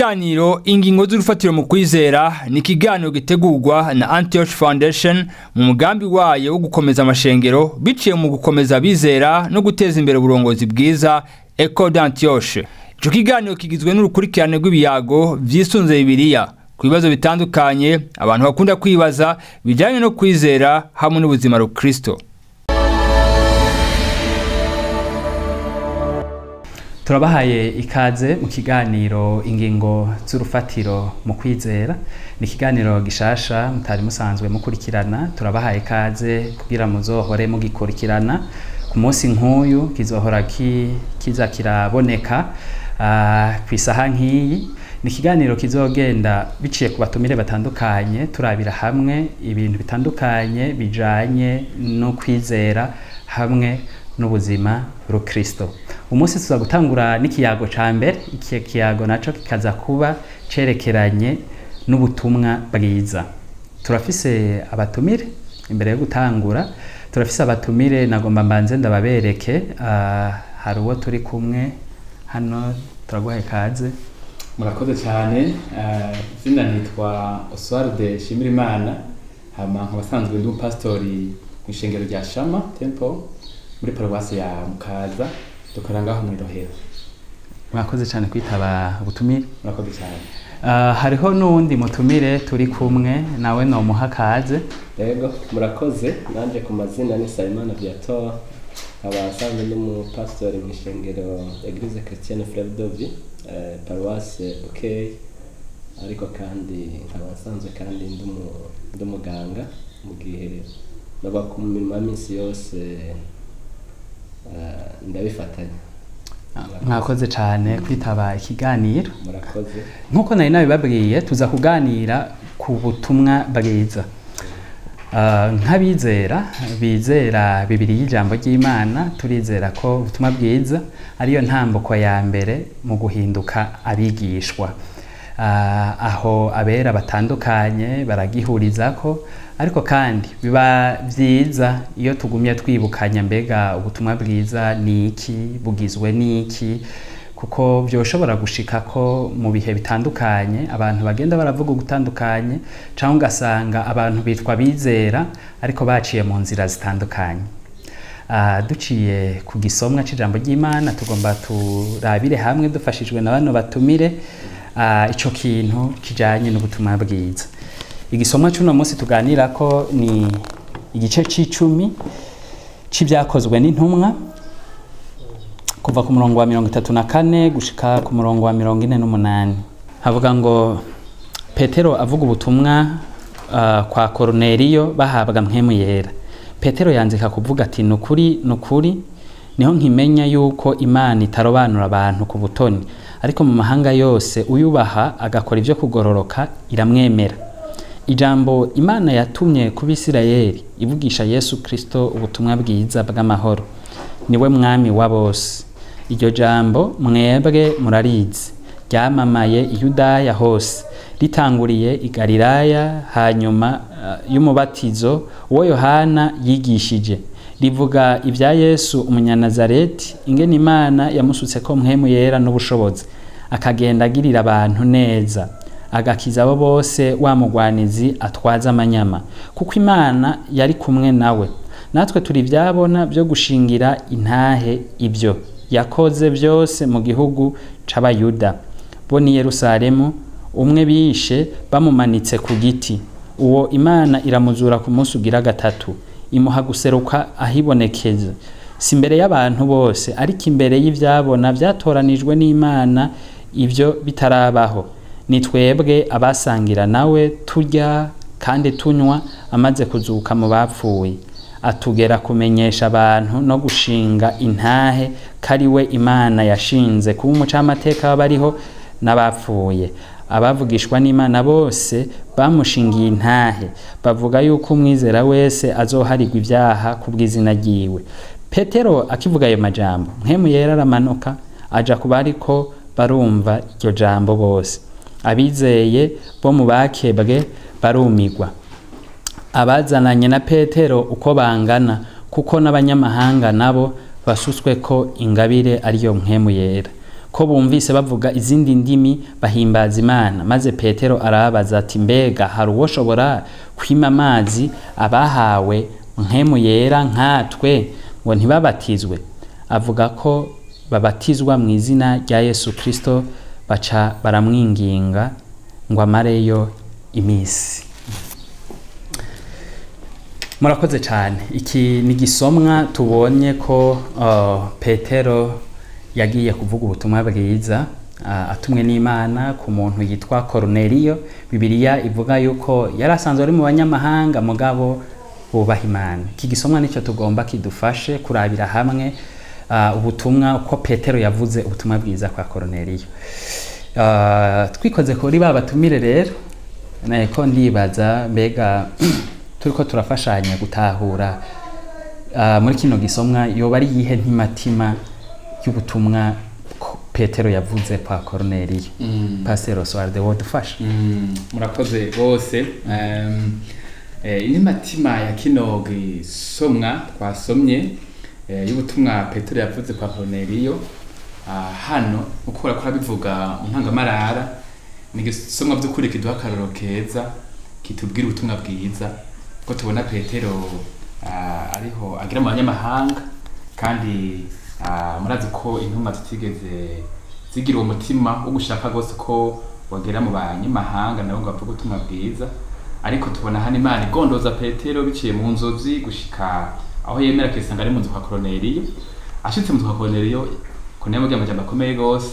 Ikiganiro ingingo z'urufatiro mu kwizera ni ikiganiro gitegurwa na Antioch Foundation mu mugambi wayo wo gukomeza amashengero biciye mu gukomeza abizera no guteza imbere uburongozi bwiza Ecole d'Antioche. Ico kiganiro kigizwe n'urukurikirane rw'ibiyago vyisunze Bibiliya ku bibazo bitandukanye abantu bakunda kwibaza bijanye no kwizera hamwe n'ubuzima rukristo. Turabahaye ikaze mu kiganiro ingingo z'urufatiro mu kwizera. Ni ikiganiro gishasha mutari musanzwe mukurikirana. Turabahaye ikaze kugira muzohore mugikurikirana ku munsi nk'uyu, kizohora kiza kiraboneka ku isaha nk'iyi. Ni ikiganiro kizogenda biciye ku batumire batandukanye, turabira hamwe ibintu bitandukanye bijanye no kwizera hamwe n'ubuzima rukristo. Umunsi tuza gutangura n'ikiyago ca mbere. Iki kiyago naco kikaza kuba cerekeranye n'ubutumwa bwiza. Turafise abatumire. Imbere yo gutangura turafise abatumire, nagomba mbanze ndababereke. Hari uwo turi kumwe hano, turaguhaye ikaze. Murakoze cyane. Izina nitwa Oswald Shimirimana, hama nkaba asanzwe ndi umupasitori mu ishengero rya Shama Temple muri paruwasi ya Mukaza, dukora ngaho mu Rohero. Murakoze cyane kwitaba ubutumire. Murakoze cyane. Hariho n'uwundi mutumire turi kumwe nawe, nomuha kaze. Yego, murakoze. Nanje ku mazina ni Salimana Viator, nkaba asanzwe ndi umupasitori mu ishengero Eglise Chrétienne Fleuve de Vie, paruwasi Bukeye, ariko kandi nkaba nsanzwe kandi ndi umuganga mu gihe naba ku mirimo ya minsi yose, ndabifatanya. Mwakoze cyane kwitaba ikiganiro. Murakoze. Nkuko nari nabibabwiye, tuza kuganira ku butumwa bwiza. Nk'abizera bizera Bibiri y'ijambo ry'Imana, turizera ko ubutumwa bwiza ariyo ntambuko ya mbere mu guhinduka abigishwa. Aho abera batandukanye baragihurizako, ariko kandi biba vyiza iyo tugumye twibukanya mbega ubutumwa bwiza ni iki, bugizwe n'iki, kuko byoshobora gushika ko mu bihe bitandukanye abantu bagenda baravuga ugutandukanye, cyangwa ugasanga abantu bitwa bizera ariko baciye mu nzira zitandukanye. Duciye ku gisomwa c'ijambo ry'Imana, tugomba turabire hamwe dufashijwe na bano batumire ico kintu kijanye n'ubutumwa bwiza. Igisomwa c'uno munsi tuganira ko ni igice c'icumi c'ivyakozwe n'intumwa, kuva ku murongo wa 34 gushika ku murongo wa 48. Havuga ngo Petero avuga ubutumwa kwa Korneliyo bahabwa mpwemu yera. Petero yanzika kuvuga ati: nukuri nukuri, niho nkimenya yuko Imana itarobanura abantu ku butoni, ariko mu mahanga yose uyubaha agakora ivyo kugororoka iramwemera. Ijambo Imana yatumye ku Bisirayeli ivugisha Yesu Kristo ubutumwa bwiza bw'amahoro, niwe mwami wa bose. Iryo jambo mwebwe murarizi, ryamamaye i Yudaya hose, ritanguriye i Galilaya hanyuma y'umubatizo uwo Yohana yigishije, rivuga ibya Yesu umunyanazareti, ingene Imana yamusutse ko mpwemu yera n'ubushobozi, akagenda agirira abantu neza, agakiza abo bose wa mugwanizi atwaza amanyama, kuko Imana yari kumwe nawe. Natwe turi byabona byo gushingira intahe ibyo yakoze byose mu gihugu c'Abayuda bo ni Yerusalemu, umwe bishe bamumanitse ku giti, uwo Imana iramuzura ku munsi ugira gatatu, imuha guseruka ahibonekeza, si imbere y'abantu bose, ariko imbere y'ivyabona vyatoranijwe n'Imana ivyo bitarabaho. Ni twebwe abasangira nawe turya kandi tunywa amaze kuzuka mu bapfuye, atugera kumenyesha abantu no gushinga intahe kariwe Imana yashinze kuba umucamateka w'abariho n'abapfuye. Abavugishwa n'Imana bose bamushingiye intahe, bavuga yuko umwizera wese azoharigwa ibyaha kubw'izina ryiwe. Petero akivuga ayo majambo, mpwemu yera aramanuka aja ku bariko barumva iryo jambo bose. Abizeye bo mu bakebwe barumigwa, abazananye na Petero uko bangana, kuko n'abanyamahanga nabo basutswe ko ingabire ariyo mpwemu yera. ko bumvise bavuga izindi ndimi bahimbaza Imana. Maze Petero arababaza ati, mbega hari uwoshobora kwima amazi abahawe Mpwemu Yera nkatwe ngo ntibabatizwe? Avuga ko babatizwa mu izina rya Yesu Kristo. Baca baramwinginga ngo amareyo iminsi. Murakoze cyane. Iki ni gisomwa tubonye ko Petero yagiye kuvuga ubutumwa bwiza atumwe n'Imana ku muntu yitwa Koruneliyo. Bibiliya ivuga yuko yari asanzwe ari mu banyamahanga mugabo bubaha Imana. Iki gisomwa nicyo tugomba kidufashe kurabira hamwe ubutumwa uko Petero yavuze ubutumwa bwiza kwa Koruneliyo. Twikoze kuri ba batumire rero, nako ndibaza mbega turiko turafashanya gutahura muri kino gisomwa yoba ari yihe ntimatima y'ubutumwa Petero yavuze kwa Koruneliyo. Pastor Oswald, wodufasha? Murakoze bose. Intimatima ya kino gisomwa twasomye y'ubutumwa Petero yavuze kwa Koruneliyo, hano uko urakora bivuga mu ntangamarara, ni igisomwa by'ukuri kiduha akarorero keza kitubwira ubutumwa bwiza, ko tubona Petero ariho agira mu banyamahanga, kandi murazi ko intumwa zitigeze zigira uwo mutima wo gushaka rwose ko bagera mu banyamahanga nabo ngo bavuge ubutumwa bwiza. Ariko tubona hano Imana igondoza Petero biciye mu nzozi gushika aho yemera akisanga ari mu nzu kwa Koruneliyo. Ashitse mu nzu kwa Koruneliyo, Koruneliyo amubwiye amajambo akomeye gose,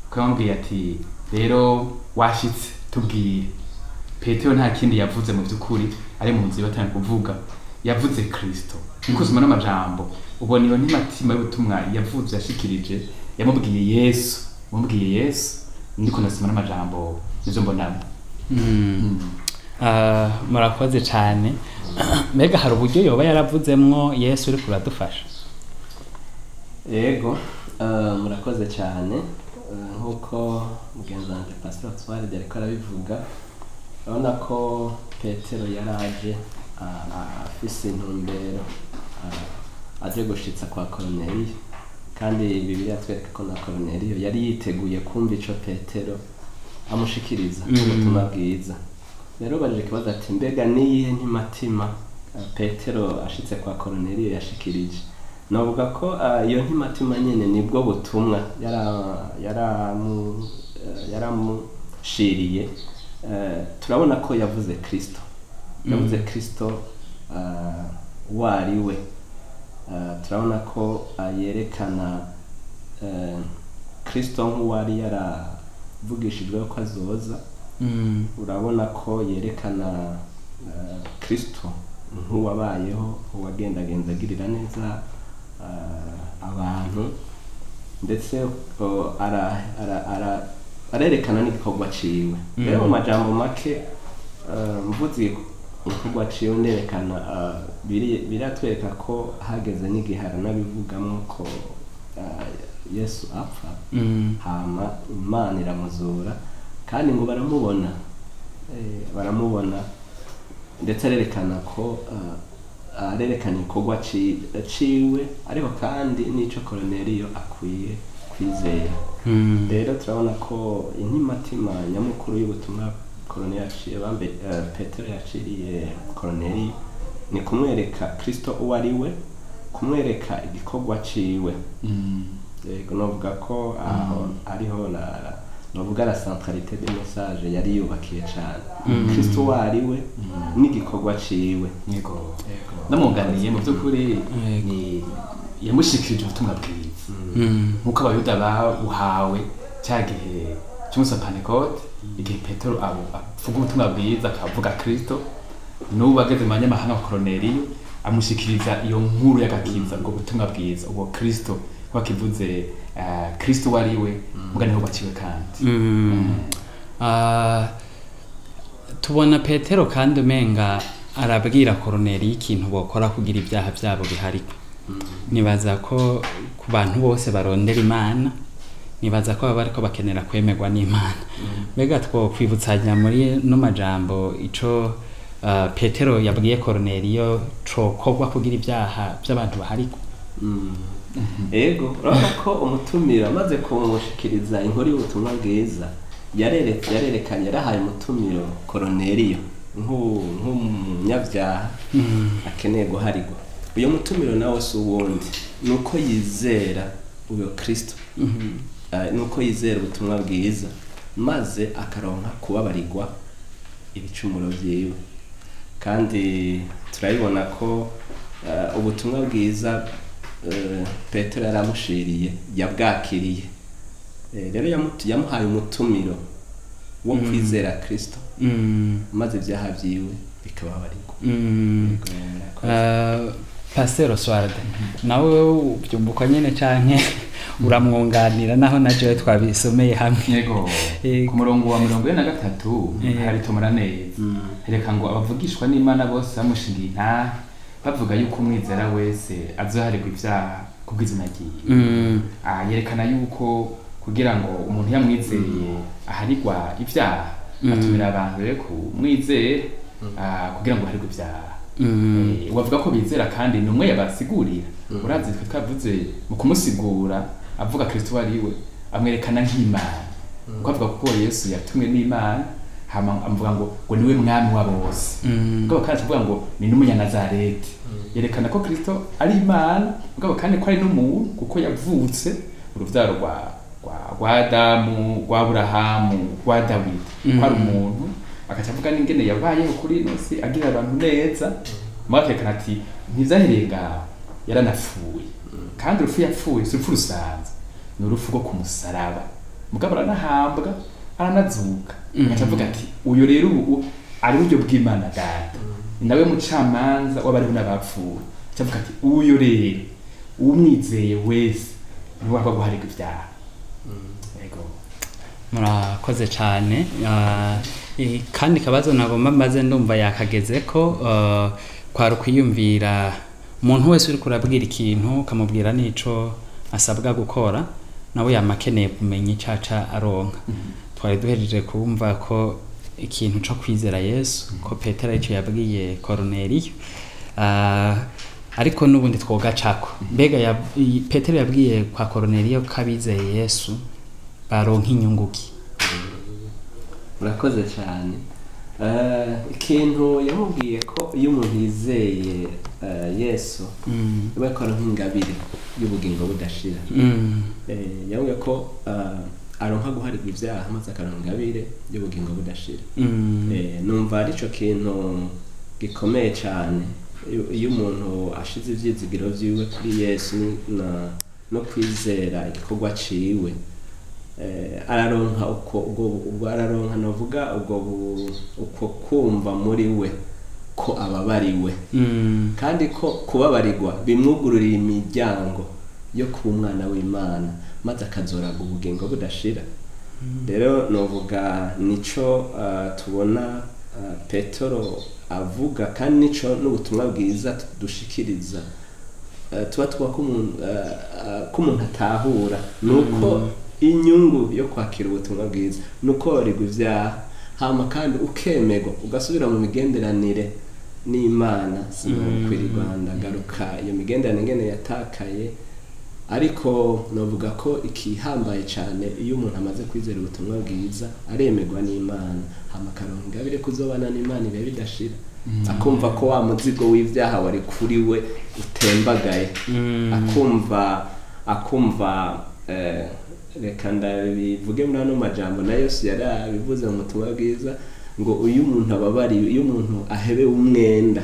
ko yamubwiye ati, rero washitse tubwire. Petero nta kindi yavuze mu by'ukuri ari mu nzu batanga kuvuga, yavuze Kristo. Niko usoma n'amajambo ubona iyo ntimatima y'ubutumwa yavuze yashikirije, yamubwiye Yesu, yamubwiye Yesu. Ndiko ndasoma n'amajambo nivyo mbonamo. Murakoze cyane. Mbega hari uburyo yoba yaravuzemwo Yesu uri kuradufasha? Yego, murakoze cyane. Nkuko mugenzi wanjye Pastor Oswald ariko arabivuga, urabona ko Petero yaraje afise intumbero, aje gushitsa kwa Koruneliyo, kandi Bibiliya twereka ko na Koruneliyo yari yiteguye kumva ico Petero amushikiriza ubutumwa bwiza. Rero baje kibaza ati, mbega niyihe ntimatima Petero ashitse kwa Koruneliyo yashikirije? Novuga ko iyo ntimatima nyene nibwo butumwa yaramushiriye. Turabona ko yavuze Kristo, yavuze Kristo wari we. Turabona ko yerekana Kristo nk'uwari yaravugishijwe ko azoza. Urabona ko yerekana Kristo nk'uwabayeho, uwagendagenza agirira neza abantu, ndetse arerekana n'igikorwa ciwe. Rero mu majambo make, mvuze igikorwa ciwe nderekana, biratwereka ko hageze n'igihe aranabivugamo ko Yesu apfa, hama Imana iramuzura, kandi ngo baramubona, baramubona, ndetse arerekana ko arerekana igikorwa ciwe, ariko kandi n'ico Koruneliyo akwiye kwizera. Rero turabona ko intimatima nyamukuru y'ubutumwa Koruneliyo yaciye, bambe Petero yaciriye Koruneliyo, ni kumwereka Kristo uwo ari we, kumwereka igikorwa ciwe. Yego, novuga ko aho ariho novuga la centralité des messages yari yubakiye cyane. Kristo uwo ari we n'igikorwa ciwe. Yego, namuganiye mu by'ukuri ni yamushikirije ubutumwa bwiza nkuko Abayuda babuhawe cya gihe cy'umunsi wa Pentekote, igihe Petero avuga ubutumwa bwiza akavuga Kristo, n'ubu ageze mu banyamahanga wa Koruneliyo amushikiriza iyo nkuru y'agakiza, ubwo butumwa bwiza, ubwo Kristo wakivuze, Kristo wari we muga niho baciwe kandi. Tubona Petero kandi umenga arabwira Koruneliyo ikintu bokora kugira ibyaha byabo biharikwe. Nibaza ko ku bantu bose barondera Imana, nibaza ko baba bariko bakenera kwemerwa n'Imana. Mbega twokwibutsanya muri no majambo ico Petero yabwiye Koruneliyo cokorwa kugira ibyaha by'abantu baharikwe? Ego, urabona ko umutumiro amaze kumushikiriza inkuru y'ubutumwa bwiza, yarerekanye, yarahaye umutumiro Koroneliyo nk'umunyabyaha akeneye guharigwa. Uyo mutumiro nawe si uwundi, nuko yizera uyo Kristo, nuko yizera ubutumwa bwiza, maze akaronka kubabarirwa ibicumuro vyiwe. Kandi turabibona ko ubutumwa bwiza Petero yaramushiriye, yabwakiriye. Rero yamuhaye umutumiro wo kwizera Kristo, maze ibyaha vyiwe bikababarirwa. Pastor Oswald, nawe ubyumva nyene canke uramwunganira naho na jewe twabisomeye hamwe? Yego, ku murongo wa 43 haritomora neza, reka ngo abavugishwa n'Imana bose bamushingiye intahe, bavuga yuko umwizera wese azoharirwa ivyaha kubw'izina ryiwe. Yerekana yuko kugira ngo umuntu yamwizeye aharigwa ivyaha, atumira abantu rero kumwizera kugira ngo aharirwe ivyaha. Wavuga ko bizera, kandi ni umwe yabasigurira. Urazi twe twavuze mu kumusigura avuga Kristo ari we, amwerekana nk'Imana, kuko avuga ko Yesu yatumwe n'Imana, hama amuvuga ngo niwe mwami wa bose. Mugabo kandi avuga ngo ni n'umunyanazareti, yerekana ko Kristo ari Imana, mugabo kandi ko ari n'umuntu, kuko yavutse uruvyaro rwa Adamu, rwa Aburahamu, rwa Dawidi, ko ari umuntu. Akaca avuga n'ingene yabayeho kuri ino si agira abantu neza, mwakerekana ati ntivyahereye ngaho, yaranapfuye. Kandi urupfu yapfuye si urupfu rusanzwe, ni urupfu rwo ku musaraba. Mugabo aranahambwa, aranazuka. Agaca avuga ati uyu rero ubu ari buryo bw'Imana Data, ni nawe mucamanza w'abariho n'abapfuye. Agaca avuga ati uyu rero umwizeye wese niwe waba guharigwa ivyaha. Yego, murakoze cyane. Kandi kabazo nagomba maze ndumva yakageze ko kwari kwiyumvira umuntu wese uri kurabwira ikintu ukamubwira nico asabwa gukora, nawe yamakeneye kumenya icaca aronka. Twari duhejeje kumva ko ikintu co kwizera Yesu, ko Petero arico yabwiye Koroneliyo, ariko n'ubundi twogacako. Mbega Petero yabwiye kwa Koroneliyo ko abizeye Yesu baronka inyunguki? Murakoze cyane. Ikintu yamubwiye ko iyo umuntu yizeye Yesu iba aronka ingabire y'ubugingo budashira. Yamubwiye ko aronka guharirwa ibyaha maze akaronka ingabire y'ubugingo budashira. Numva arico kintu gikomeye cyane. Iyo umuntu ashize ivyizigiro vyiwe kuri Yesu no kwizera igikorwa ciwe, araronka uko ubwo araronka novuga ubwo uko kumva muri we ko ababariwe, kandi ko kubabarirwa bimwugururira imiryango yo kuba umwana w'Imana, maze akazoraga ubugingo budashira. Rero novuga nico tubona Petero avuga, kandi nico n'ubutumwa bwiza dushikiriza, tuba tuba ko umuntu atahura nuko inyungu yo kwakira ubutumwa bwiza nuko warigwa ivyaha, hama kandi ukemerwa ugasubira mu migenderanire n'Imana. Sinokwirirwa ndagaruka iyo migenderanire ingene yatakaye, ariko novuga ko ikihambaye cyane iyo umuntu amaze kwizera ubutumwa bwiza aremerwa n'Imana, hama akaronka ingabire kuzobana n'Imana ibihe bidashira, akumva ko wa muzigo w'ivyaha wari kuri we utembagaye, akumva reka ndabivuge muri ano majambo na Yesu yarabivuze mu butumwa bwiza ngo uyu muntu ababariwe, iyo umuntu ahebewe umwenda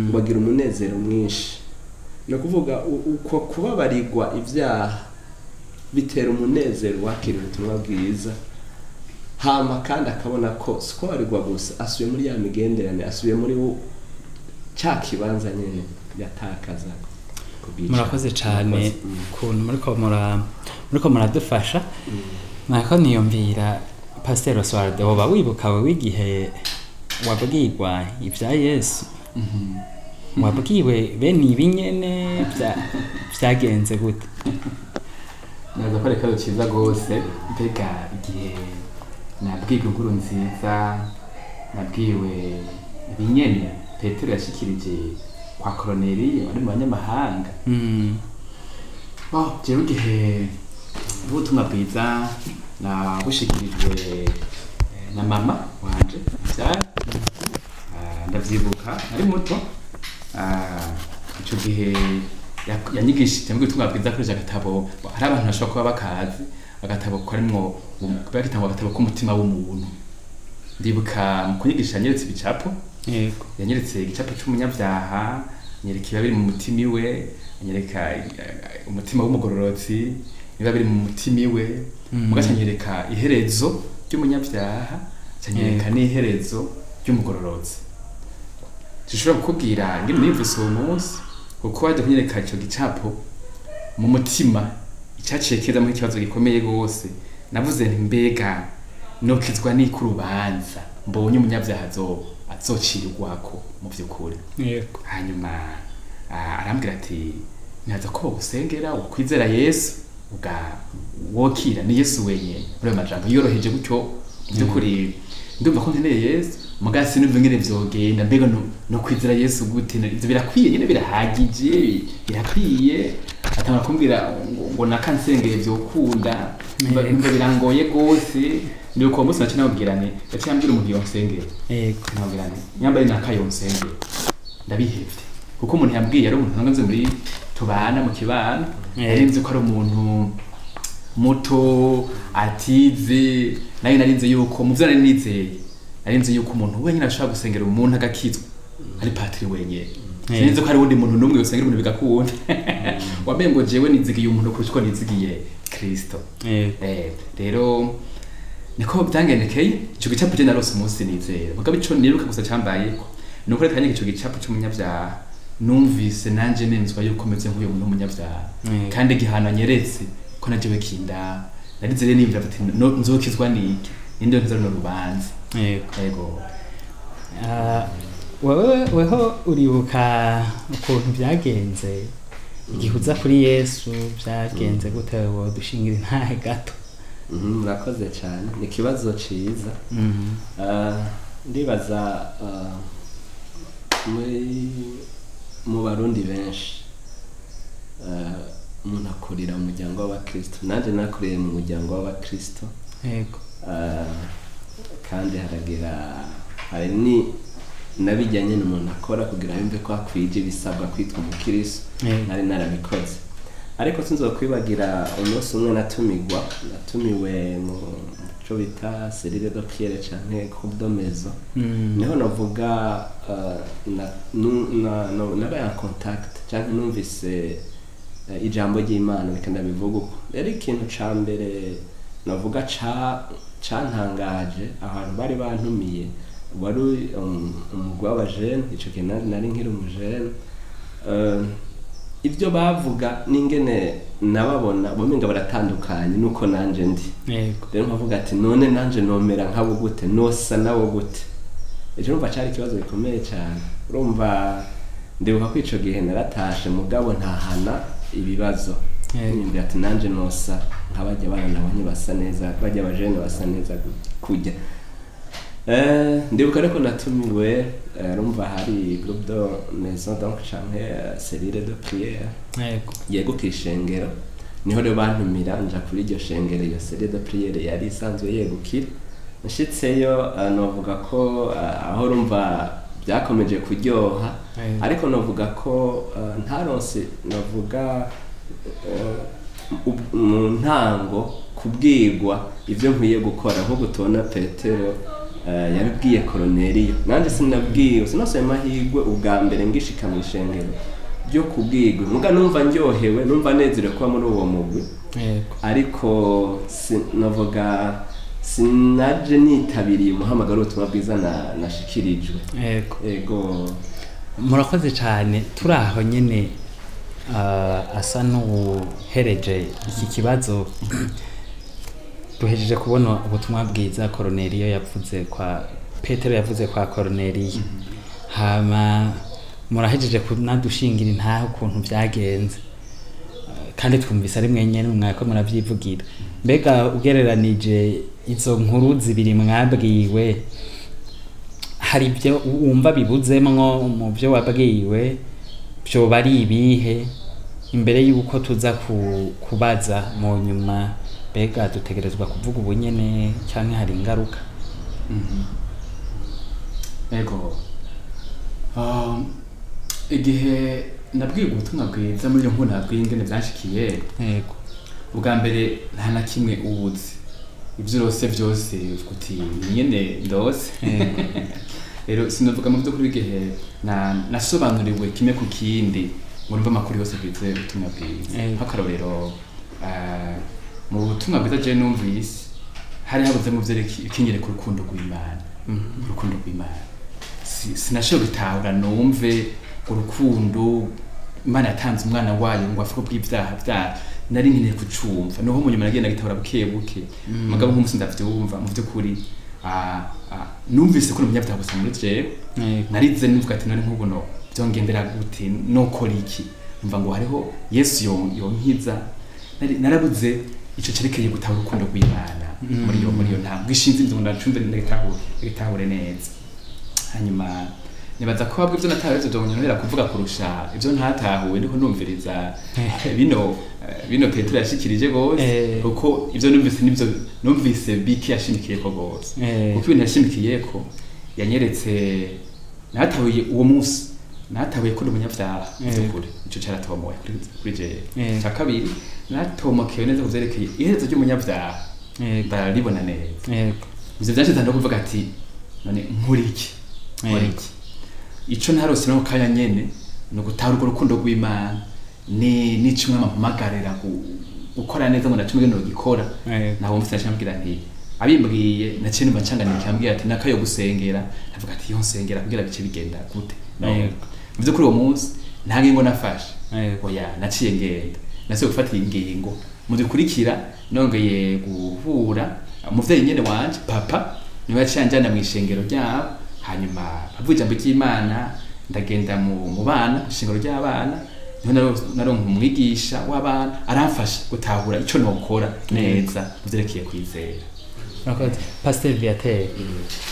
ngo agira umunezero mwinshi. No kuvuga uko kubabarirwa ivyaha bitera umunezero wakira ubutumwa bwiza, hama kandi akabona ko siko gusa asubiye muri ya migenderanire, asubiye muri cya kibanza nyene yatakaza. Murakoze cyane ukuntu muriko muradufasha. Nako niyumvira Pastor Oswald, woba wibuka wewe igihe wabwirwa ivya Yesu? Wabwiwe bene ibi nyene vyagenze gute? Naza ko reka ciza gose. Mbega igihe nabwirwa inkuru nziza, nabwiwe ibinyene Petero yashikirije kwa Koroneliyo ari mu banyamahanga. Bon, jewe igihe ubutumwa bwiza nabushikirijwe na mama wanje vyara, ndavyibuka nari muto. Ico gihe yanyigishije mbwe ubutumwa bwiza akoresheje agatabo. Hari abantu bashobora kuba bakazi agatabo karimwo, bakitangwa agatabo k'umutima w'umuntu. Ndibuka mu kunyigisha yanyeretse ibicapo. Yanyeretse igicapo c'umunyabyaha, anyereka ibiba biri mu mutima iwe, anyereka umutima w'umugororotsi biba biri mu mutima iwe, mugaca anyereka iherezo ry'umunyabyaha, anyereka n'iherezo ry'umugororotsi. Sinshobora kukubwira ingene niyumvise uwo munsi, kuko waje kunyereka ico gicapo mu mutima icaciye kizamwo ikibazo gikomeye gose. Navuze nti: "Mbega nokizwa n'iki urubanza mbonye umunyabyaha azocirwako mu vy'ukuri?" Hanyuma arambwira ati: "Ntihaza ko bagusengera ukwizera Yesu uga wokira, ni Yesu wenyene." Muri ayo majambo yoroheje gutyo, mu by'ukuri ndumva ko nkeneye Yesu, muga sinumva ingene vyogenda. Mbega no kwizera Yesu gute? Ivyo birakwiye nyene, birahagije, birakwiye? Atangura kumbwira ngo nakansengeye vyokunda. Numva birangoye gose. Ni uko uwo munsi naciye namubwira nti, yaciye ambwira umuntu yonsengera, namubwira nti: "Nyambaye nakayonsengera, ndabihevye." Kuko umuntu yambwiye ari umuntu nsanzwe muri tubana mu kibano, nari nzi ko ari umuntu muto atize. Nayo nari nzi yuko mu vyo nari nizeye, nari nzi yuko umuntu wenyine ashobora gusengera umuntu agakizwa ari patiri wenyine. Sinzi ko hari uwundi muntu n'umwe usengera umuntu bigakunda. Wamenye ngo jewe nizigiye umuntu kurusha uko nizigiye Kristo. Rero niko byangendekeye. Ico gicapo je narose umunsi nizera, mugabo ico nibuka gusa cambayeko ni uko reka ico gicapo c'umunyabyaha numvise nanje nemezwa yuko meze nk'uyo muntu w'umunyabyaha, kandi igihano anyeretse ko najewe kinda. Narize rero niyumvira ati: "No, nzokizwa niki? Ninde nkiza runo rubanza?" Yego. Wewe weho uribuka ukuntu byagenze igihe uza kuri Yesu? Byagenze gute? Dushingira intahe gato. Murakoze cyane, ni ikibazo ciza. Ndibaza muri mu Barundi benshi, umuntu akurira mu muryango w'abakristo. Nanjye nakuriye mu muryango w'abakristo. Kandi haragira hari ni nabijyanye n'umuntu akora kugira yumve ko akwije ibisabwa kwitwa umukristo. Nari narabikoze, ariko sinzokwibagira umunsi umwe natumigwa, natumiwe mu cyo bita cellule de prière canke groupe de maison. Niho navuga nabaye en contact canke numvise ijambo ry'Imana, reka ndabivuga uko. Rero ikintu ca mbere navuga cantangaje, ahantu bari bantumiye wari umugwi w'abajene. Ico gihe nari nkiri umujene. Ibyo bavuga n'ingene nababona bomenga baratandukanye nuko nanje ndi. Rero nkavuga ati: "None nanje nomera nkabo gute? Nosa nabo gute?" Ejo urumva cari ikibazo gikomeye cyane. Urumva ndibuka ko ico gihe naratashe, mugabo ntahana ibibazo. Niyumvira ati: "Nanje nosa nk'abajya bana nabonye basa neza, bajya abajene basa neza kujya." Ndibuka ariko natumiwe, urumva hari groupe de maison donc canke cellule de prière yego kw'ishengero. Niho rero bantumira nja kuri iryo shengero iyo cellule de prière yari isanzwe yegukira. Nshitseyo, novuga ko aho urumva byakomeje kuryoha, ariko novuga ko ntaronse, novuga mu ntango kubwirwa ibyo nkwiye gukora nk'uko tubona Petero yabibwiye Koroneliyo. Nanjye sinabwiwe, sinasaba amahirwe ubwa mbere ngishika mu ishengero ryo kubwirwa, muga numva ndyohewe, numva nezerewe kuba muri uwo mugwi. Ariko novuga sinaje nitabiriye umuhamagaro w'ubutumwa bwiza nashikirijwe. Ego. Murakoze cyane. Turi aho nyine, asa n'uhereje iki kibazo. Duhejeje kubona ubutumwa bwiza Koroneliyo yavuze kwa Petero, yavuze kwa Koroneliyo, hama murahejeje kunadushingira intahe ukuntu byagenze. Kandi twumvise ari mwenyene mwako murabyivugira. Mbega ugereranije izo nkuru zibiri mwabwiwe, hari ibyo wumva bibuzemwo mu byo wabwiwe? Byoba ari ibihe? Imbere y'uko tuza kubaza mu nyuma, mbega dutegerezwa kuvuga ubunyene canke hari ingaruka? Ego. Igihe nabwiye ubutumwa bwiza muri iyo nkuru nabwiye ingene vyanshikiye, Yego. ubwa mbere nta na kimwe ubuzi, ivyo urose vyose uvuga uti nyene ndose. Rero sinovuga mu vy'ukuri igihe nasobanuriwe kimwe ku kindi ngo numve amakuru yose agize ubutumwa bwiza. Nk'akarorero, mu butumwa bwiza jewe numvise hari habuzemo ikinyereka urukundo rw'Imana. Urukundo rw'Imana sinashoboye gutahura numve urukundo Imana yatanze umwana wayo ngo apfe kubw'ibyaha byacu. Nari nkeneye kucumva, niho mu nyuma nagenda gitahura buke buke. Mugabo nk'umunsi ndavyumva mu vy'ukuri, numvise ko umunyabyaha gusa muri jewe. Narize numvuga ati none nk'ubu no byongendera gute, nokora iki? Numva ngo hariho Yesu yonkiza. Narabuze ico cerekeye gutahura urukundo rw'Imana muri iyo ntabwo ishinze inzu ngo ndacumve ndagitahure neza. Hanyuma nibaza ko habwo ivyo natahuye ivyo vyonyorohera kuvuga kurusha ivyo ntatahuwe ndiko numviriza bino Petero yashikirije gose, kuko ivyo numvise nivyo numvise biki yashimikiyeko gose, kuko ibintu yashimikiyeko yanyeretse natahuye uwo munsi, natahuye ko ndi umunyabyaha by'ukuri. Ico caratomoye kuri jewe. Ica kabiri, natomokewe neza kuvyerekeye iherezo ry'umunyabyaha, ndaribona neza. Ivyo vyanshize no kuvuga ati none nkora iki, nkora iki? Ico ntarose no kanya nyene ni ugutahura urwo rukundo rw'Imana ni n'ico umwami ampamagarira gukora neza ngo nacumwe nogikora. Naho mfite naciye nti abimbwiye naciye numva ncanganiye, ambwira ati nakayo gusengera, ndavuga ati yo nsengera kugira bice bigenda gute? No. Mu vy'ukuri uwo munsi nta ngingo nafashe. Oya, naciye ngenda nasubiye gufata ingingo mu dukurikira, nongeye guhura umuvyeyi nyene wanje, papa niwe yaciye anjana mu ishengero ryabo. Hanyuma avuga ijambo ry'Imana, ndagenda mu bana, ishengero ry'abana, niho naronka umwigisha w'abana aramfasha gutahura ico nokora neza mu vyerekeye kwizera. Murakoze. Pasteur Viateur,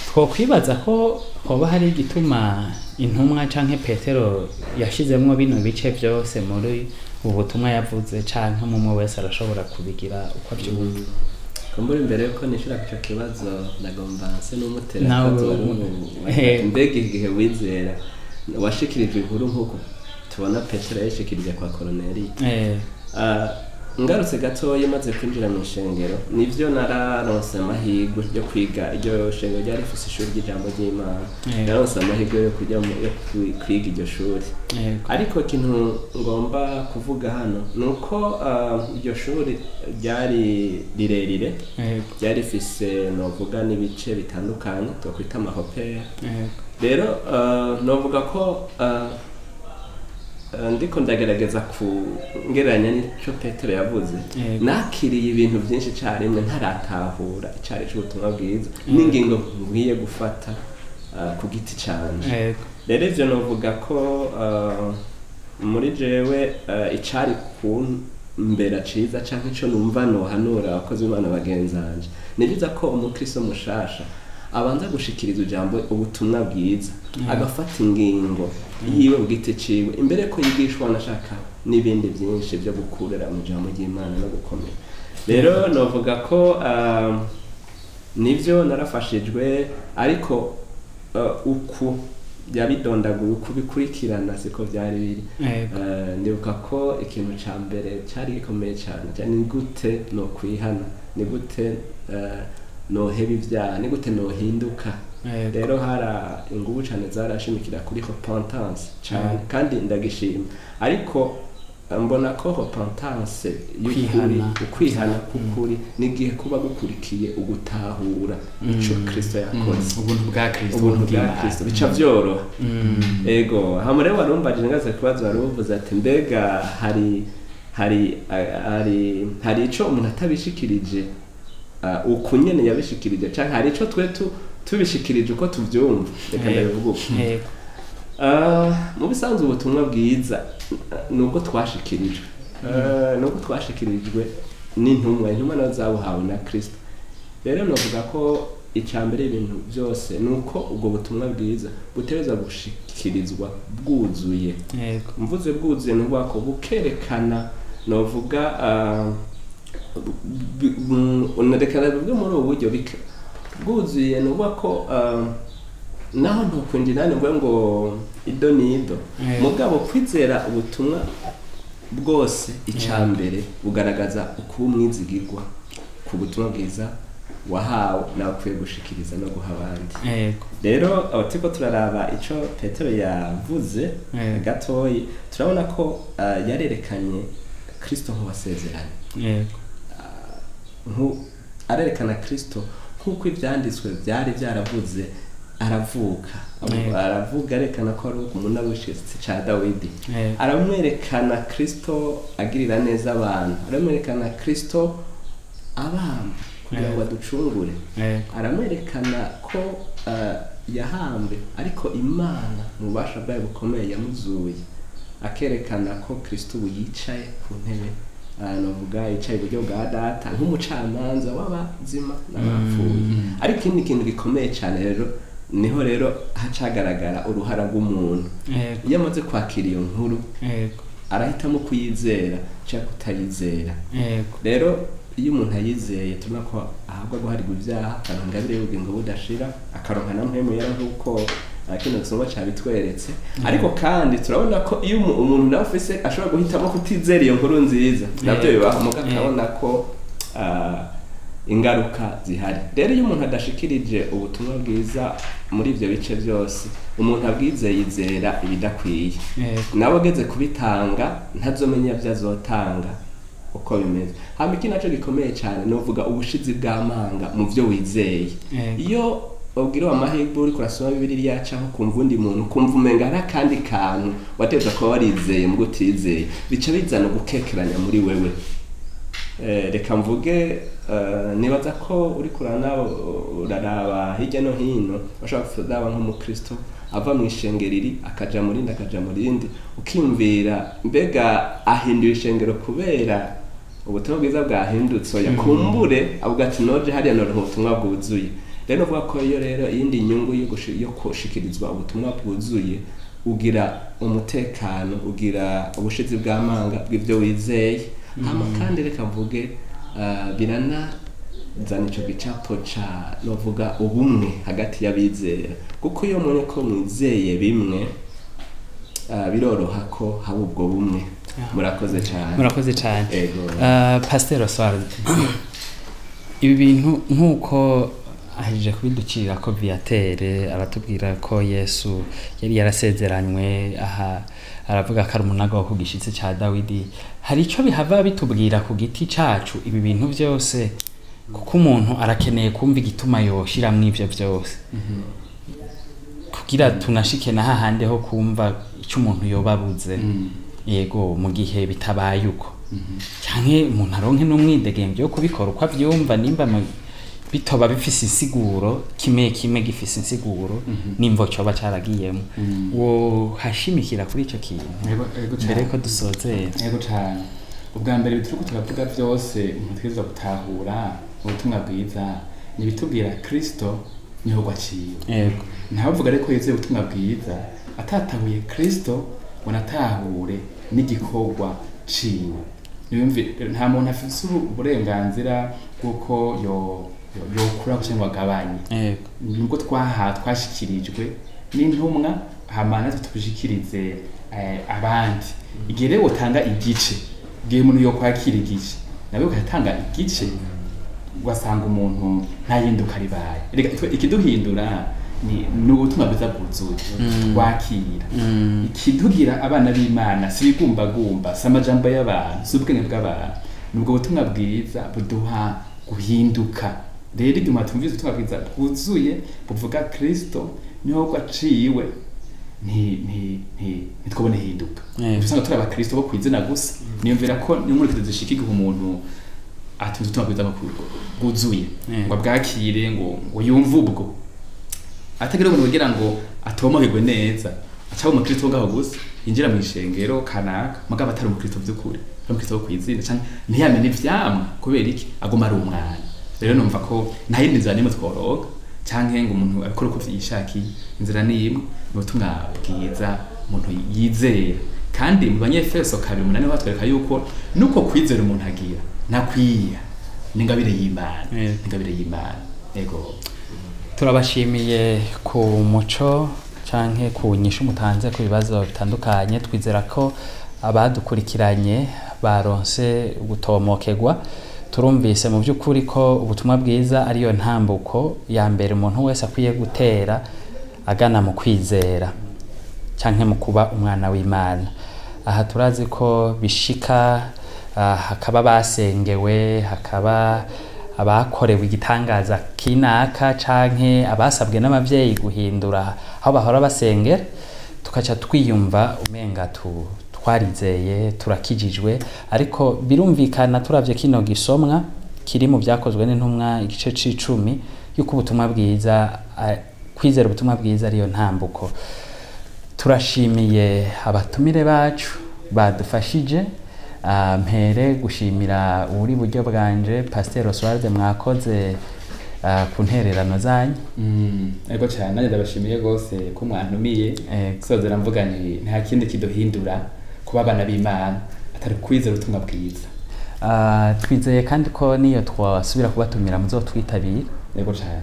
twokwibaza ko hoba hari igituma intumwa canke Petero yashizemwo bino bice vyose muri ubu butumwa yavuze, canke umwe wese arashobora kubigira uko avyumva? Kumbura imbere yuko nishura kuco kibazo, ndagomba nse n'umutera Nawe akabazo wari mbega igihe wizera washikirijwe inkuru nk'uko tubona Petero yayishikirije kwa Koroneli? Ngarutse gatoya, maze kwinjira mu ishengero, nivyo nararonse amahirwe yo kwiga. Iryo shengero ryari rifise ishuri ry'ijambo ry'Imana. Nararonse amahirwe yo kujya yo kwiga iryo shuri. Ariko ikintu ngomba kuvuga hano ni uko iryo shuri ryari rirerire, ryari rifise novuga n'ibice bitandukanye twakwita amahopere. Rero novuga ko ndiko ndagerageza kungereranya n'ico Petero yavuze, nakiriye ibintu byinshi carimwe ntaratahura icari c'ubutumwa bwiza n'ingingo nkwiye gufata ku giti canje. Rero ivyo novuga ko muri jewe icari kumbera ciza canke ico numva nohanura abakozi b'Imana bagenzanje, ni vyiza ko umukristo mushasha abanza gushikiriza ijambo ubutumwa bwiza, agafata ingingo yiwe ku giti ciwe imbere ko yigishwa anashaka n'ibindi byinshi byo gukurira mu ijambo ry'Imana no gukomera. Rero novuga ko nivyo narafashijwe, ariko uku yabidondaguye uku bikurikirana siko byari biri. Ndibuka ko ikintu ca mbere cari gikomeye cane ni gute no kwihana, ni gute noheba ibyaha, ni gute nohinduka. Rero hara ingubu cane zarashimikira kuri repentance cane, kandi ndagishima, ariko mbona ko repentance y'ukuri, Kwihana. ukwihana k'ukuri, n'igihe kuba gukurikiye ugutahura ico Kristo yakoze, ubuntu bwa Kristo, ubuntu bwa bw'Imana. Kristo, bica vyoroha. Ego, hama rero warumbajije ngaze kubazo, wari uvuze ati mbega hari ico umuntu atabishikirije uku nyene yabishikirije, canke hari ico twe tubishikirije uko tuvyumva? Reka ndabivuga uko. Mu bisanzwe ubutumwa bwiza nubwo twashikirijwe, nubwo twashikirijwe n'intumwa, intumwa nazo zabuhawe na Kristo. Rero novuga ko icya mbere ibintu byose ni uko ubwo butumwa bwiza butegerezwa gushikirizwa bwuzuye. Mvuze bwuzuye ni ukuvuga ko bukerekana, novuga reka bivuge muri ubu buryo, bwuzuye ni ukuvuga ko naho ntukwinjira mvuge ngo ido n'ido, mugabo kwizera ubutumwa bwose icya mbere bugaragaza ukuba umwizigirwa ku butumwa bwiza wahawe nawe ukwiye gushikiriza no guha abandi. Rero turiko turaraba ico Petero yavuze gatoyi, turabona ko yarerekanye Kristo nk'uwasezeranye. Arerekana Kristo nk'uko ivyanditswe byari byaravuze, aravuka aravuga arekana ko ari umuna w'ishitsi ca Dawidi. Aramwerekana Kristo agirira neza abantu, aramwerekana Kristo abamba kugira ngo aducungure, aramwerekana ko yahambwe ariko Imana mu bubasha bwayo bukomeye yamuzuye, akerekana ko Kristo ubu yicaye ku ntebe, novuga yicaye iburyo bwa Data nk'umucamanza w'abazima n'abapfuye. Ariko ikindi kintu gikomeye cyane rero niho rero hacagaragara uruhara rw'umuntu. Iyo amaze kwakira iyo nkuru arahitamo kuyizera cyangwa kutayizera. Rero iyo umuntu ayizeye tubona ko ahabwa guharirwa ibyaha, akaronka ingabire y'ubugingo budashira, akaronka na mpwemu yera nk'uko kino gisomwa cabitweretse. Ariko kandi turabona ko iyo umuntu nawe afise ashobora guhitamo kutizera iyo nkuru nziza, nabyo bibaho, mugabo akabona ko ingaruka zihari. Rero iyo umuntu adashikirije ubutumwa bwiza muri ivyo bice byose, umuntu abwizeye yizera ibidakwiye, nawe ageze kubitanga ntazomenya ivyo azotanga uko bimeze. Hama iki naco gikomeye cyane novuga ubushizi bw'amanga mu vyo wizeye. Iyo ubwira amahirwe uri kurasoma Bibiliya cyangwa kumva undi muntu, kumva umenga hari akandi kantu wateza kuba warizeye mu gutizeye, bica bizana gukekeranya muri wewe. Reka mvuge, nibaza ko uri uraraba hirya no hino, ushobora kuraba nk'umukristo ava mu ishengero iri akaja mu rindi akaja mu rindi, ukiyumvira mbega ahinduye ishengero kubera ubutumwa bwiza bwahindutse, oya kumbure avuga ati noje hariya noronka ubutumwa bwuzuye. Rero novuga ko iyo rero iyindi nyungu yo gushikirizwa ubutumwa bwuzuye, ugira umutekano, ugira ubushizi bw'amanga bw'ivyo wizeye. Hama kandi reka mvuge, biranazana ico gicapo ca novuga ubumwe hagati y'abizera, kuko iyo mubonye ko mwizeye bimwe, biroroha ko haba ubwo bumwe. Murakoze cyane. Murakoze cyane. Pasteur Oswald, ibi bintu nk'uko ahejeje kubiducira ko Viateur aratubwira ko Yesu yari yarasezeranywe, aha aravuga ko ari umunaga wo ku gishitsi ca Dawidi, hari ico bihava bitubwira ku giti cacu ibi bintu byose, kuko umuntu arakeneye kumva igituma yoshiramwo ivyo byose kugira tunashike na hahande ho kumva ico umuntu yobabuze. Yego, mu gihe bitabaye uko, canke umuntu aronke n'umwidegemvyo wo kubikora uko avyumva, nimba bitoba bifise insiguro, kimwe kimwe gifise insiguro, nimvo coba caragiyemo. Wo hashimikira kuri ico kintu mbere ko dusozera. Yego cyane. Ubwa mbere turiko turavuga byose umuntu twizwa gutahura ubutumwa bwiza ni bitubwira Kristo niho gwaciwe. Yego. Ntavuga ariko yizeye ubutumwa bwiza atatahuye Kristo ngo natahure n'igikorwa ciwe. Niyumve, nta muntu afise uburenganzira bw'uko yokura cyangwa agabanye. Yego. Nubwo twashikirijwe n'intumwa, hama natwe tubishikirize abandi. Igihe rero utanga igice, igihe umuntu yokwakira igice, nawe ugatanga igice, ugasanga umuntu nta hinduka ribaye. Reka ikiduhindura ni ubutumwa bwiza bwuzuye twakira. Ikidugira abana b'Imana si ibigumbagumba, si amajambo y'abantu, si ubwenge bw'abantu, ni ubwo butumwa bwiza buduha guhinduka. Rero igihe umuntu atumvise ubutumwa bwiza bwuzuye buvuga Kristo niho gwaciwe, ntitwobone hinduka. Usanga turi abakristo bo kwizina gusa. Niyumvira ko n'inkurikizi zishika igihe umuntu atumvise ubutumwa bwiza bwuzuye, ngo abwakire, ngo yumve ubwo atagira umuntu kugira ngo atomoherwe neza, aca umukristo ngaho gusa yinjira mu ishengero kanaka, mugabo atari umukristo by'ukuri, ari umukristo wo kwizina, canke ntiyamenye ivyamwa kubera iki aguma ari umwana. Rero numva ko nta yindi nzira n'imwe tworoga canke ngo umuntu abikore uko yishakiye. Inzira ni imwe, ni ubutumwa bwiza umuntu yizera. Kandi mu Banyefeso 2:8 batwereka yuko nuko kwizera umuntu agira nakwiya n'ingabire y'Imana, ingabire y'Imana. Yego, turabashimiye ku muco canke ku nyishu mutanze ku bibazo bitandukanye. Twizera ko abadukurikiranye baronse gutomokegwa. Turumvise mu by'ukuri ko ubutumwa bwiza ariyo ntambuko ya mbere umuntu wese akwiye gutera agana mu kwizera canke mu kuba umwana w'Imana. Aha turazi ko bishika hakaba basengewe, hakaba abakorewe igitangaza kinaka canke abasabwe n'abavyeyi guhindura aho bahora basengera, tukaca twiyumva umenga twarizeye turakijijwe. Ariko birumvikana turavye kino gisomwa kiri mu Byakozwe n'Intumwa igice c'icumi yuko ubutumwa bwiza, kwizera ubutumwa bwiza ariyo ntambuko. Turashimiye abatumire bacu badufashije. Mpere gushimira uri buryo bwanje Pasteur Oswald, mwakoze ku ntererano zanyu. Ego cyane, nanjye ndabashimiye gose ko mwantumiye. Sozera mvuga nti nta kindi kiduhindura kuba abana b'Imana atari kwizera ubutumwa bwiza. Twizeye kandi ko niyo twasubira kubatumira muzotwitabira. Ego cyane.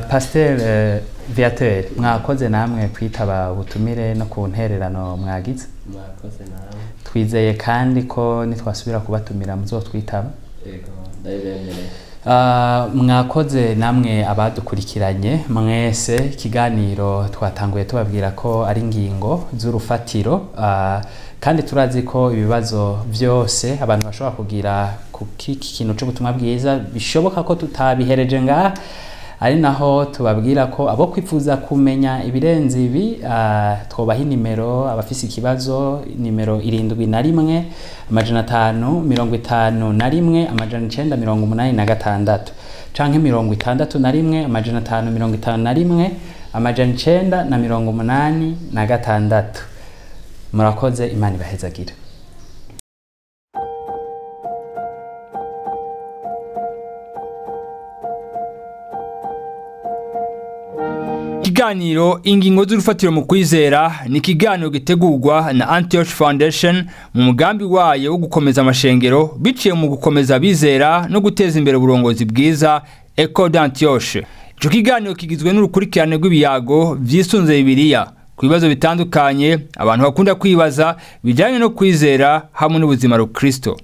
Pasteur Viateur, mwakoze namwe kwitaba ubutumire no ku ntererano mwagize. Mwakoze nawe. Twizeye kandi ko nitwasubira kubatumira muzotwitaba. Yego, ndabibemereye. Mwakoze namwe abadukurikiranye mwese. Ikiganiro twatanguye tubabwira ko ari ingingo z'urufatiro, kandi turazi ko ibibazo byose abantu bashobora kugira ku kintu c'ubutumwa bwiza bishoboka ko tutabihereje ngaha, ari naho tubabwira ko abo kwifuza kumenya ibirenze ibi twobaha inimero. Abafise ikibazo, nimero 71 551 986 canke 61 551 986. Murakoze, Imana ibahezagire. Ikiganiro Ingingo z'urufatiro mu kwizera ni ikiganiro gitegurwa na Antioch Foundation mu mugambi wayo wo gukomeza amashengero biciye mu gukomeza abizera no guteza imbere uburongozi bwiza, Ecole d'Antioche. Ico kiganiro kigizwe n'urukurikirane rw'ibiyago vyisunze Bibiliya ku bibazo bitandukanye abantu bakunda kwibaza bijanye no kwizera hamwe n'ubuzima rukristo.